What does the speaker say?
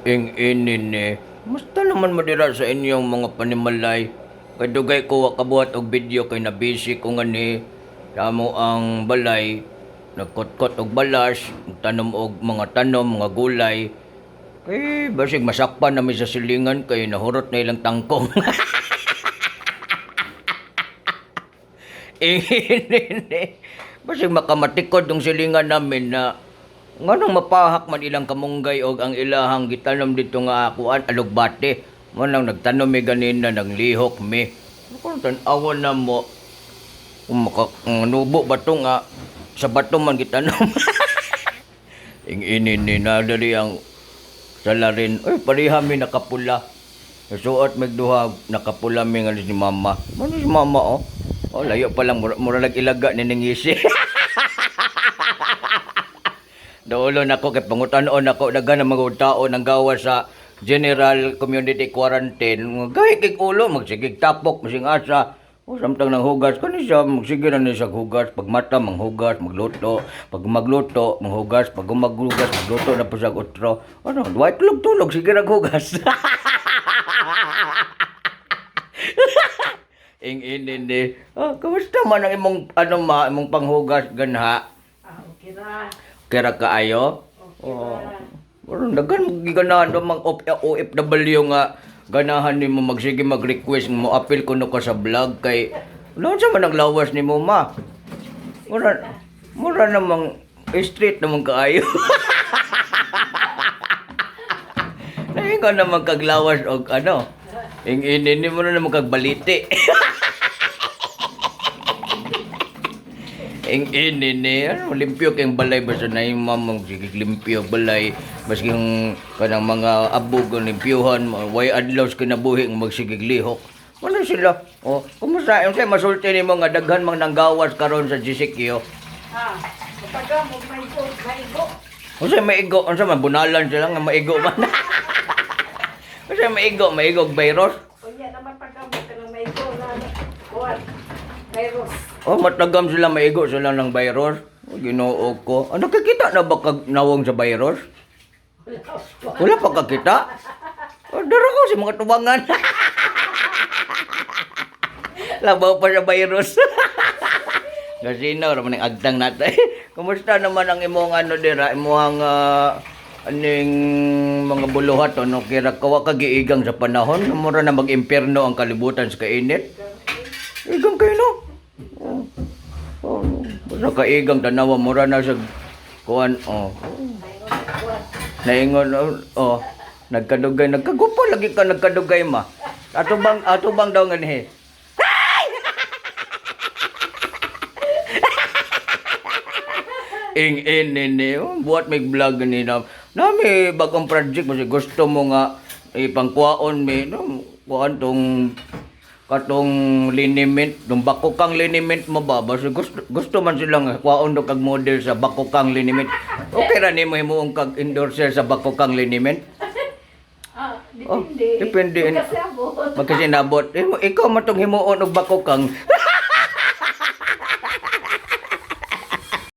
Ing ini ni. Musta naman mo dira sa inyong mga panimalay? Kay dugay ko wa kabuhat og video kay na busy ko ngani. Sa amo ang balay, nagkotkot og balas, tanom og mga tanom, mga gulay. Kay basig masakpan na mi sa silingan kay nahurot na ilang tangkong. Ing ini ni. Basig makamatikod ang silingan namin na nganong mapahak man ilang kamunggay og ang ilahang gitanom dito nga kuan alugbate. Mo nang nagtanom mi ganina, naglihok mi. Kung tan-awon na mo, kung maka, ang nubo ba to nga sa bato man gitanom. Ing ini ni na dali ang salarin. Ay, pareha mi nakapula. Nasuot mig duha, nakapula mi nga ni si mama. Ano si mama oh? Oh, layo pa lang mura, mura lag ilaga ni ningisi. Daulo nako kay pangutanon nako daghan ang mga tao nang gawa sa general community quarantine. Mga gahi kay ulo magsigig tapok masing asa. O samtang nang hugas kani siya magsige na ni siya hugas pag mata manghugas magluto pag magluto manghugas pag maghugas magluto na pa siya og otro. Ano duay tulog tulog sige ra hugas. Ing ini ni. Oh, kumusta man ang imong ano ma imong panghugas ganha? Ah, okay ra. Kira kaayo? Okay ra. Pero daghan mo giganahan do mang OFW nga ganahan nimo magsige mag-request mo appeal kuno ka sa vlog kay unsa man ang lawas nimo ma? Mura mura namang street namang kaayo. Nahinga naman kaglawas og ano. Ing ini ni mo na naman kagbaliti. Ing ini ni ano limpyo kay balay basta na yung mamang sige limpyo balay maski yung kanang mga abog ang limpyuhan way adlaw sa kinabuhi ang magsigig lihok. Ano sila? Oh, kumusta? Unsay masulti nimo nga daghan mang nanggawas karon sa GCQ? Ah, kapag mo maigo, maigo. Unsay maigo? Unsa man bunalan sila nga maigo man. Unsay maigo? Maigo og virus? Unya naman pag mo kanang maigo na kuan. Virus. Oh, matagam sila maigo sila ng virus. Oh, Ginoo ko. Ano nakikita na ba kag nawong sa virus? Wala pa. Wala pa kakita? Oh, dara ko sa mga tubangan. Labaw pa sa virus. Kasino, raman ang agtang natin. Kumusta naman ang imong ano dira, imong aning mga buluhat ano kira kawa kagiigang sa panahon mura na mag-impierno ang kalibutan sa kainit. Igang kayo no. Oh. Oh, basta kaigang tanawa mura na sa kuan oh. Naingon oh, oh nagkadugay nagkagupo lagi ka nagkadugay ma. Ato bang daw nganhi. Ing in ni oh, buhat may vlog ni na. Nami bagong project mo gusto mo nga ipangkuwaon mi no kuan tong katong liniment dong bakukang liniment mo ba basta gusto, gusto man silang kuwaon do kag model sa bakukang liniment. Okay ra nimo himuong kag endorser sa bakukang liniment? Ah, Oh, depende. depende. Kasi abot. Magkasinabot. Eh, ikaw man tong himuon og bakukang.